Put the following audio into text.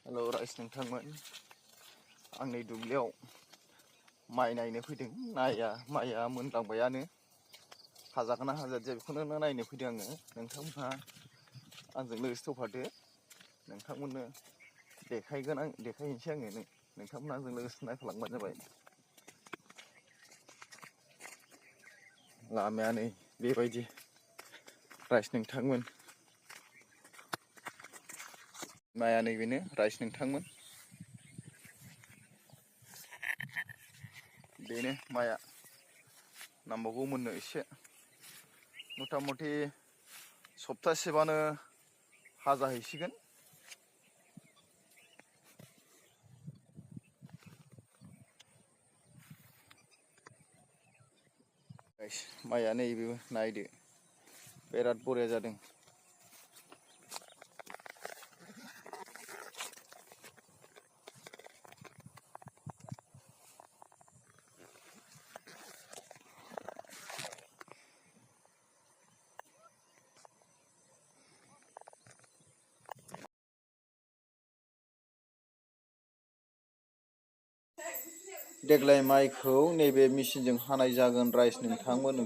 Hello rice नोंथांमोन, आंनि दुब्लियाव माइ नायनो फैदों। माइया मोनलांबायानो, हाजागोन ना हाजादिया बेखौनो नायनो फैदों आङो। नोंथांमोनहा आंजों लोगोसे थफादो, नोंथांमोननो देखायहैनोसै आङो। नोंथांमोनहा आंजों लोगोसे नायफालांबानो जाबाय। लामाया नै बेबायदि राइस नोंथांमोन, माइया नैबेनो राइस नोंथांमोन, बेनो माइया। नांबावगौ मोननो एसे, मथा मथि सप्तासेबानो हाजाहैसिगोन। माइया नैबेबो नायदो, बिराद बरिया जादों। देग्लाय माइखौ नैबे मेचिनजों हानाय जागोन राइस नोंथांमोन।